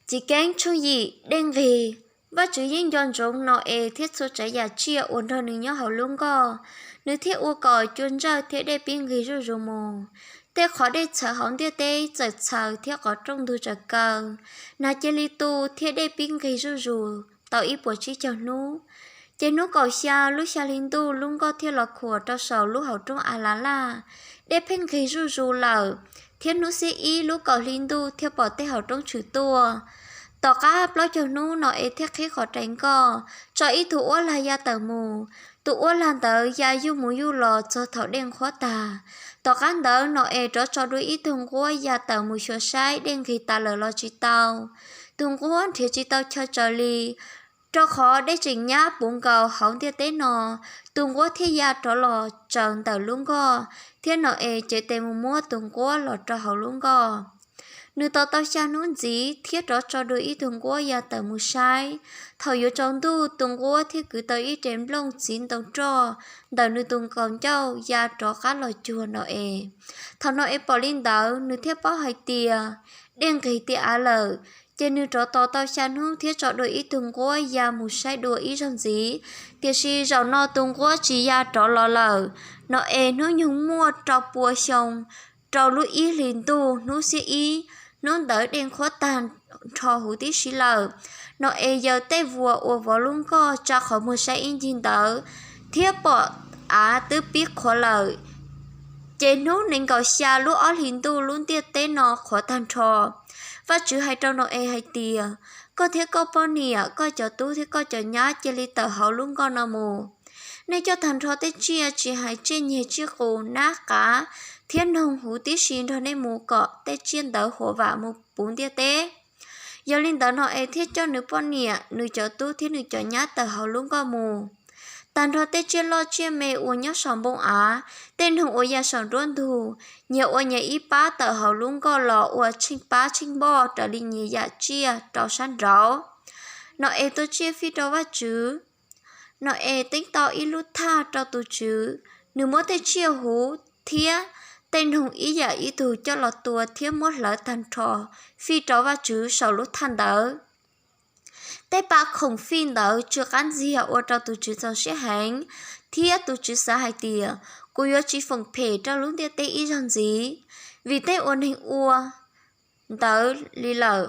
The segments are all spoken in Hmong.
Txiv Keeb tshooj yim, dej nqig. Vajtswv yeej nco ntsoov Nau-es thiab txhua tsav yam tsiaj uas nrog nws nyob hauv lub nkoj, nws thiaj ua kom cua ntsawj thiab dej pib nqig zuj zus mus. Tej qhov dej txhawv hauv ntiaj teb txawm txhaws thiab qhov rooj ntug txawm kaw. Nag cia li tu thiab dej pib nqig zuj zus tau ib puas tsib caug hnub. Ces hnub kaum xya lub xya hli ntuj lub nkoj thiaj los khuam rau saum lub hauv roob As Las Laj. Dej pheej nqig zuj zus lawm, thiab hnub xiab ib lub kaum hli ntuj thiaj pom tej hauv roob tshwm tuaj. Tom qab plaub caug hnub Nau-es thiaj qhib qhov rais nkoj, tso ib tug uab lag ya tawm mus. Tus uab lag ntawd ya yuj mus yuj los txog thaum dej nqhuab tag. Tom qab ntawd Nau-es rov tso dua ib tug nquab ya tawm mus xyuas saib dej nqig tas lawm los tsis tau. Tus nquab nrhiav tsis tau chaw tsaws li, rau qhov dej tseem nyab puv nkaus hauv ntiaj teb no. Tus nquab thiaj ya rov los tsaws ntawm lub nkoj, thiab Nau-es cev tes mus muab tus nquab los rau hauv lub nkoj. Nws tos tau xya hnub ntxiv thiab rov tso dua ib tug nquab ya tawm mus saib. Thaum yuav tsaus ntuj, tus nquab thiaj kwv tau ib re nplooj txiv ntoo roj ntawm nws tus kaus ncauj ya rov qab los cuag Nau-es. Thaum Nau-es pom li ntawd, nws thiaj paub hais tias dej nqig tiav av lawm. Ces nws rov tos tau xya hnub thiab tso dua ib tug nquab ya mus saib dua ib zaug ntxiv. Tiam sis zaum no tus nquab tsis ya rov los lawm. Nau-es hnub nyoog muaj rau pua xyoo, rau lub ib hlis ntuj hnub xiab ib, hnub ntawd dej nqhuab tag nrho huv tib si lawm. Nau-es yaws tej vuas uas vov lub nkoj tsa qhov muag saib ib ncig ntawd, thiab pom av twb pib qhuav lawm. Ces hnub nees nkaum xya lub ob hlis ntuj lub ntiaj teb no qhuav tag nrho. Vajtswv hais rau Nau-es hais tias, Koj thiab koj poj niam, koj cov tub thiab koj cov nyab cia li tawm hauv lub nkoj no mus. Nej coj tag nrho tej tsiaj tsis hais tsiaj nyeg tsiaj qus nab qav thiab noog huv tib si nrog nej mus kom tej tsiaj ntawd huam vam mus puv ntiaj teb. Yog li ntawd Nau-es thiaj coj nws poj niam, nws cov tub thiab nws cov nyab tawm hauv lub nkoj mus. Tag nrho tej tsiaj loj tsiaj me uas nyob saum npoo av, tej noog uas ya saum nruab ntug, nyias ua nyias ib pab tawm hauv lub nkoj los ua tsheej pab tsheej npoj raws li nyias yam tsiaj rau sab nraud. Nau-es tua tsiaj fij rau Vajtswv. Nau-es teeb tau ib lub thaj rau tus Tswv, nws muab tej tsiaj huv thiab tej noog ib yam ib tug coj los tua thiab muab hlawv tag nrho fij rau Vajtswv saum lub thaj ntawd. Tej pa khoom fij ntawd tsw qab ntxiag ua rau tus Tswv txaus siab heev, thiab tus Tswv xav hais tias, Kuv yuav tsis foom phem rau lub ntiaj teb ib zaug ntxiv, vim tej uas neeg ua ntawd li lawm.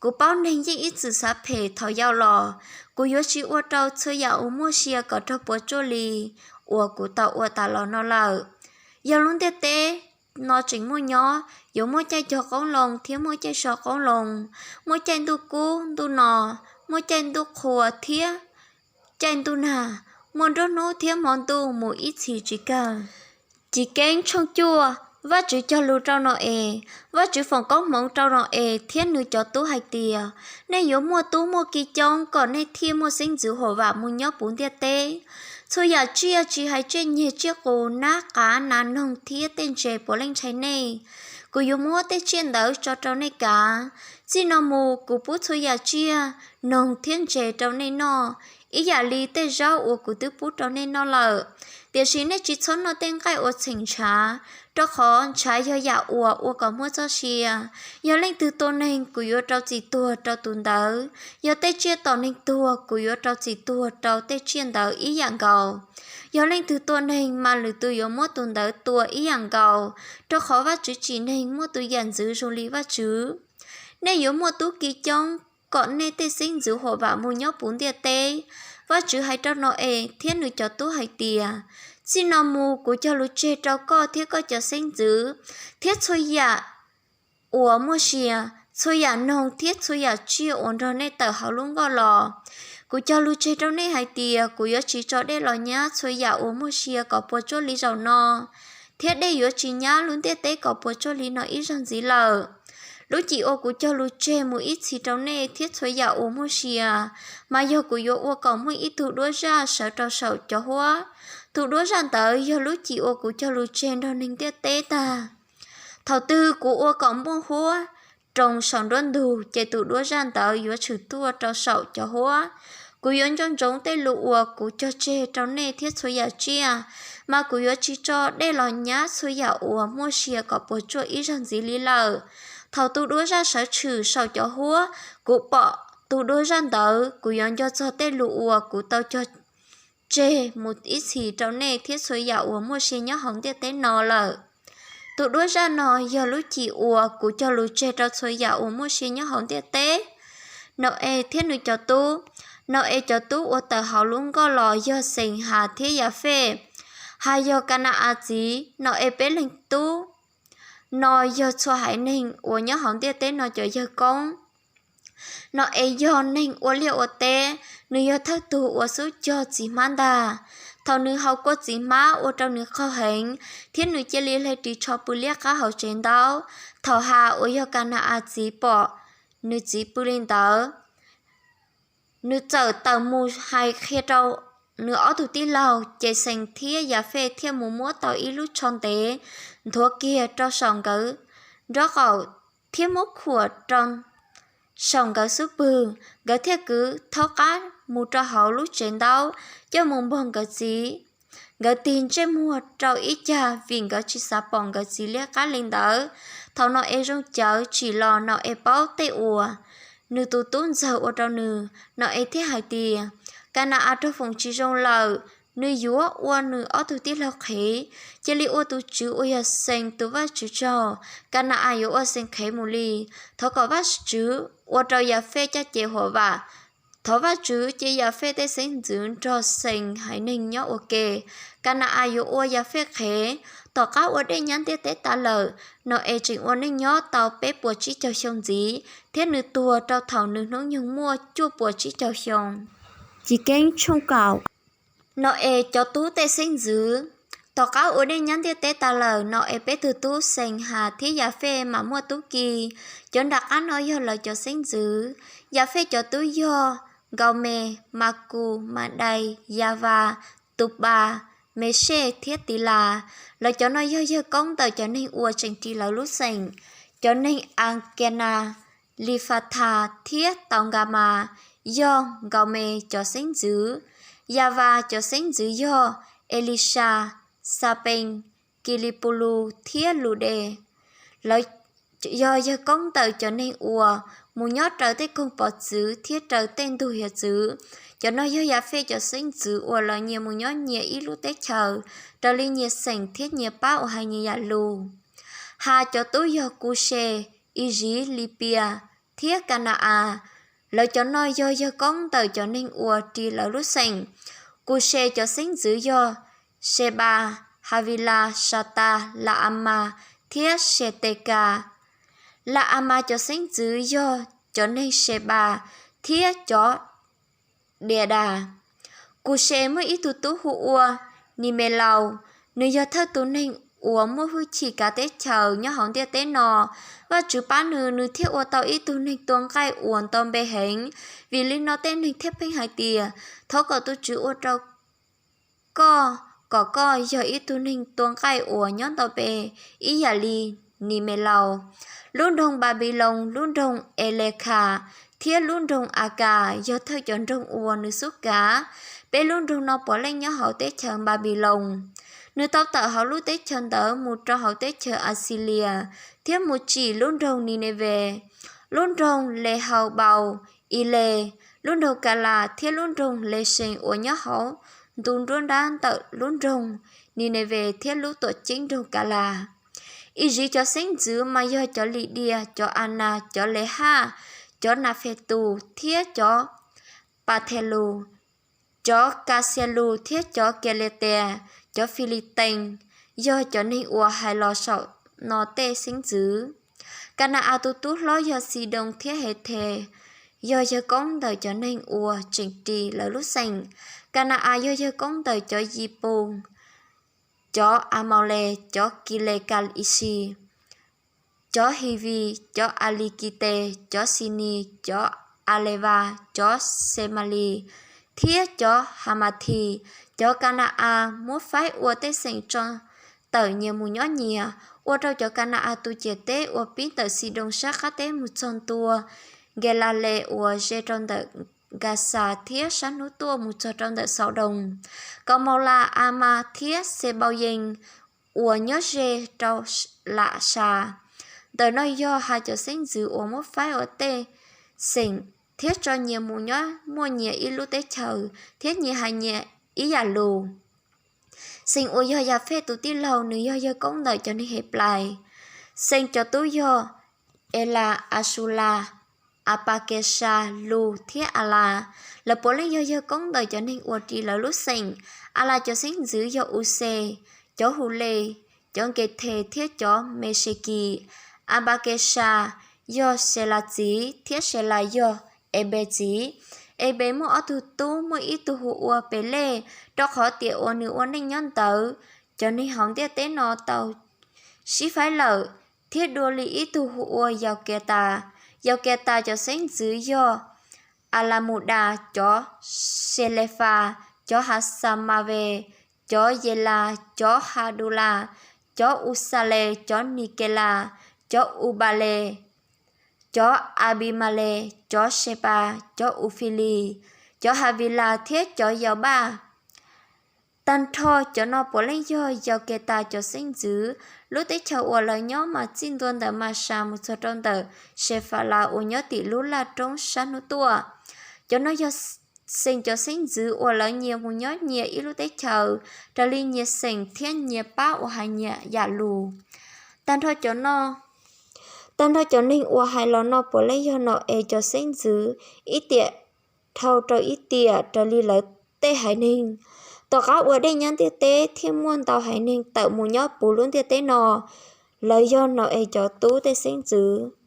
Kuv paub neeg yeej ib txwm xav phem thaum yau los. Kuv yuav tsis ua rau txhua yam uas muaj sia kom raug puas tsuaj li uas kuv tau ua tas los no lawm. Yog lub ntiaj teb no tseem muaj nyob, yuav muaj caij cog qoob loo thiab muaj caij so qoob loo, muaj caij ntuj kub ntuj no, muaj caij ntuj qhua thiab caij ntuj nag, muaj nruab hnub thiab hmo ntuj mus ib txhis tsis kawg. Txiv Keeb tshooj cuaj, Vajtswv cog lus rau Nau-es. Vajtswv foom koob hmoov rau Nau-es thiab nws cov tub hais tias, Nej yuav muaj tub muaj ki coob kom nej thiaj muaj xeeb ntxwv huam vam mus nyob puv ntiaj teb. Txhua yam tsiaj tsis hais tsiaj nyeg tsiaj qus nab qav nas noog thiab tej ntses puav leej ntshai nej. Kuv yuav muab tej tsiaj ntawd tso rau nej kav. Txij no mus kuv pub txhua yam tsiaj, noog thiab ntses rau nej noj, ib yam li tej zaub uas kuv twb pub rau nej noj lawm. Tiam sis nej tsis txhob noj tej nqaij uas txheem ntshav, rau qhov ntshav yog yam uas ua kom muaj txoj sia. Yog leej twg tua neeg, kuv yuav rau txim tuag rau tus ntawd. Yog tej tsiaj tom neeg tuag, kuv yuav rau txim tuag rau tej tsiaj ntawd ib yam nkaus. Yog leej twg tua neeg, mas lwm tus yuav muab tus ntawd tua ib yam nkaus, rau qhov Vajtswv tsim neeg muaj tus yam ntxwv zoo li Vajtswv. Nej yuav muaj tub ki coob kom nej tej xeeb ntxwv huam vam mus nyob puv ntiaj teb. Vajtswv hais rau Nau-es thiab nws cov tub hais tias, Txij no mus kuv cog lus tseg rau koj thiab koj cov xeeb ntxwv, thiab txhua yam uas muaj sia, txhua yam noog thiab txhua yam tsiaj uas nrog nej tawm hauv lub nkoj los. Kuv cog lus tseg rau nej hais tias, kuv yuav tsis tso dej los nyab txhua yam uas muaj sia kom puas tsuaj li zaum no, thiab dej yuav tsis nyab lub ntiaj teb kom puas tsuaj li no ib zaug ntxiv lawm. Lub cim uas kuv cog lus tseg mus ib txhis rau nej thiab txhua yam uas muaj sia, mas yog kuv yuav ua kom muaj ib tug duab zaj sawv rau saum cov huab. Tus duab zaj ntawd yog lub cim uas kuv cog lus tseg nrog neeg ntiaj teb tag. Thaum twg kuv ua kom muaj huab roos saum nruab ntug, ces tus duab zaj ntawd yuav tshwm tuaj rau saum cov huab. Kuv yuav nco ntsoov tej lus uas kuv cog tseg rau nej thiab txhua yam tsiaj, mas kuv yuav tsis tso dej los nyab txhua yam uas muaj sia kom puas tsuaj ib zaug ntxiv li lawm. Thaum tus duab zaj sawv tshwm saum cov huab, kuv pom tus duab zaj ntawd, kuv yuav nco txog tej lus uas kuv tau cog tseg mus ib txhis rau nej thiab txhua yam uas muaj sia nyob hauv ntiaj teb no lawm. Tus duab zaj no yog lub cim uas kuv cog lus tseg rau txhua yam uas muaj sia nyob hauv ntiaj teb. Nau-es thiab nws cov tub. Nau-es cov tub uas tawm hauv lub nkoj los yog Xees, Has thiab Yafej. Has yog Ka na-as txiv. Nau-es peb leeg tub no yog txhua haiv neeg uas nyob hauv ntiaj teb no cov yawg koob. Nau-es yog neeg ua liaj ua teb, nws yog thawj tug uas xub cog txiv hmab ntag. Thaum nws haus kua txiv hmab ua rau nws qaug heev, thiab nws cia li hle ris tsho pw liab qab hauv tsev ntaub. Thaum Has uas yog Ka na-as txiv pom nws txiv pw li ntawd, nws txawm tawm mus hais qhia rau nws ob tug tij laug. Ces Xees thiab Yafej thiaj mus muab tau ib lub tsho ntev nthuav kiag rau saum nkawd nraub qaum thiab muab khuam rau saum nkawd xub pwg. Nkawd thiaj kwv thaub qab mus rau hauv lub tsev ntaub coj mus npog nkawd txiv. Nkawd tig ntsej muag rau ib cag vim nkawd tsis xav pom nkawd txiv liab qab li ntawd. Thaum Nau-es zoo cawv tsim los, Nau-es paub tej uas nws tus tub ntxawg ua rau nws. Nau-es thiaj hais tias, Ka na-as raug foom tsis zoo lawm, nws yuav ua nws ob tug tij laug qhev. Cia li ua tus TSWV uas yog Xees tus Vajtswv tsaug, Ka na-as yuav ua Xees qhev mus li. Thov kom Vajtswv ua rau Yafej caj ces huam vam. Thov Vajtswv cia Yafej tej xeeb ntxwv nrog Xees haiv neeg nyob ua ke. Ka na-as yuav ua Yafej qhev. Tom qab ua dej nyab ntiaj teb tas lawm, Nau-es tseem ua neej nyob tau peb puas tsib caug xyoo ntxiv, thiab nws tuag rau thaum nws hnub nyoog muaj cuaj puas tsib caug xyoo. Chiv Keeb tshooj kaum. Nau-es cov tub tej xeeb ntxwv. Tom qab ua dej nyab ntiaj teb tas lawm, Nau-es peb tug tub Xees, Has thiab Yafej mam muaj tub ki. Cov nram qab no yog lawv cov xeeb ntxwv. Yafej cov tub yog Nkaumes, Makus, Madais, Yavas, Tupas, Mexej thiab Tilas. Lawv cov no yog yawg koob ntawm cov neeg uas tseem ris lawv lub xeem. Cov neeg Akenas, Lifathas thiab Taunkamas yog Nkaumes cov xeeb ntxwv. Yavas cov xeeb ntxwv yog Elisas, Xapees, Kilipulus thiab Ludes. Lawv yog yawg koob ntawm cov neeg uas mus nyob raws tej koog pov txwv thiab raws tej ntug hiav txwv. Cov no yog Yafej cov xeeb ntxwv uas lawv nyias mus nyob nyias ib lub teb chaws, raws li nyias xeem thiab nyias pab uas hais nyias yam lus. Has cov tub yog Kuses, Iziv, Lipias thiab Ka na-as. Lawv cov no yog yawg koob ntawm cov neeg uas ris lawv lub xeem. Kuses cov xeeb ntxwv yog Sebas, Havilas, Satas, La-a mas thiab Setekas. La-a mas cov xeeb ntxwv yog cov neeg Sebas thiab cov Diadas. Kuses muaj ib tug tub hu ua Nimelaus. Nws yog thawj tus neeg uas muaj hwj chim kav teb chaws nyob hauv ntiaj teb no. Vajtswv pab nws, nws thiaj ua tau ib tug neeg tua nqaij uas nto npe heev. Vim li no tej neeg thiaj pheej hais tias, Thov kom tus TSWV ua rau koj kom koj yog ib tug neeg tua nqaij uas nyob nto npe ib yam li Nimelaus. Lub nroog Npanpiloos, lub nroog Elekhas thiab lub nroog Akas yog thawj cov nroog uas nws xub kav. Peb lub nroog no puav leej nyob hauv teb chaws Npanpiloos. Nws tau tawm hauv lub teb chaws ntawd mus rau hauv teb chaws Axilias thiab mus tsim lub nroog Nineves, lub nroog Lehaunpaus, Iles, lub nroog Kalas thiab lub nroog Lesees uas nyob hauv ntu nruab nrab ntawm lub nroog Nineves thiab lub tuam ceeb nroog Kalas. Iziv cov xeeb ntxwv mas yog cov Lidias, cov Anas, cov Lehas, cov Nafetus thiab cov Pathelus, cov Kaxielus thiab cov Kelatias. Cov Filitees yog cov neeg uas hais los saum no tej xeeb ntxwv. Ka na-as tus tub hlob yog Xidoos thiab Hethes, yog yawg koob ntawm cov neeg uas tseem ris lawv lub xeem. Ka na-as yog yawg koob ntawm cov Yipuus, cov Amaules, cov Kiles Kalixis, cov Hivis, cov Alikites, cov Sinis, cov Alevas, cov Semalis thiab cov Hamathis. Cov Ka na-as muab faib ua tej xeem tso tawm nyias mus nyob nyias, ua rau cov Ka na-as tu ciam teb uas pib ntawm Xidoos sab qab teb mus txog ntua Nkelales uas ze rau ntawm Nkaxas thiab sab hnub tuaj mus txog rau ntawm Xaudoos, Kaumaulas, Amas thiab Xenpauyees uas nyob ze rau Lasas. Ntawm no yog hais cov xeeb ntxwv uas muab faib ua tej xeem thiab tso nyias mus nyob muaj nyias ib lub teb chaws thiab nyias hais nyias ib yam lus. Xeem uas yog Yafej tus tij laug, nws yog yawg koob ntawm cov neeg Henplais. Xeem cov tub yog Elas, Ausulas, Apakesas, Lus thiab Alas. Lawv puav leej yog yawg koob ntawm cov neeg uas ris lawv lub xeem. Alas cov xeeb ntxwv yog Uses, cov Hules, cov Nkethes thiab cov Meksekis. Apakesas yog Selas txiv thiab Selas yog Enpes txiv. Enpes muaj ob tug tub, muaj ib tug hu ua Pelej, rau qhov tias uas nws ua neej nyob ntawd, cov neeg hauv ntiaj teb no tau sib faib lawm, thiab dua li ib tug hu ua Yauketas. Yauketas cov xeeb ntxwv yog Alamudas, cov Selefas, cov Hasamaves, cov Yelas, cov Hadulas, cov Usales, cov Nikelas, cov Upales, cov Apimales, cov Sepas, cov Ufilis, cov Havilas thiab cov Yaubaj. Tag nrho cov no puav leej yog Yauketas cov xeeb ntxwv. Lub teb chaws uas lawv nyob mas txij ntua ntawm Masas mus txog rau ntawm Sefalas uas nyob tim lub laj roob sab hnub tuaj. Cov no yog xeem cov xeeb ntxwv uas lawv nyias mus nyob nyias ib lub teb chaws raws li nyias xeem thiab nyias pab uas hais nyias yam lus. Tag nrho cov no, tag nrho cov neeg uas hais los no puav leej yog Nau-es cov xeeb ntxwv ib tiam dhau rau ib tiam raws li lawv tej haiv neeg. Tom qab uas dej nyob ntiaj teb thiab muaj ntau haiv neeg tawm mus nyob puv lub ntiaj teb no, lawv yog Nau-es cov tub tej xeeb ntxwv.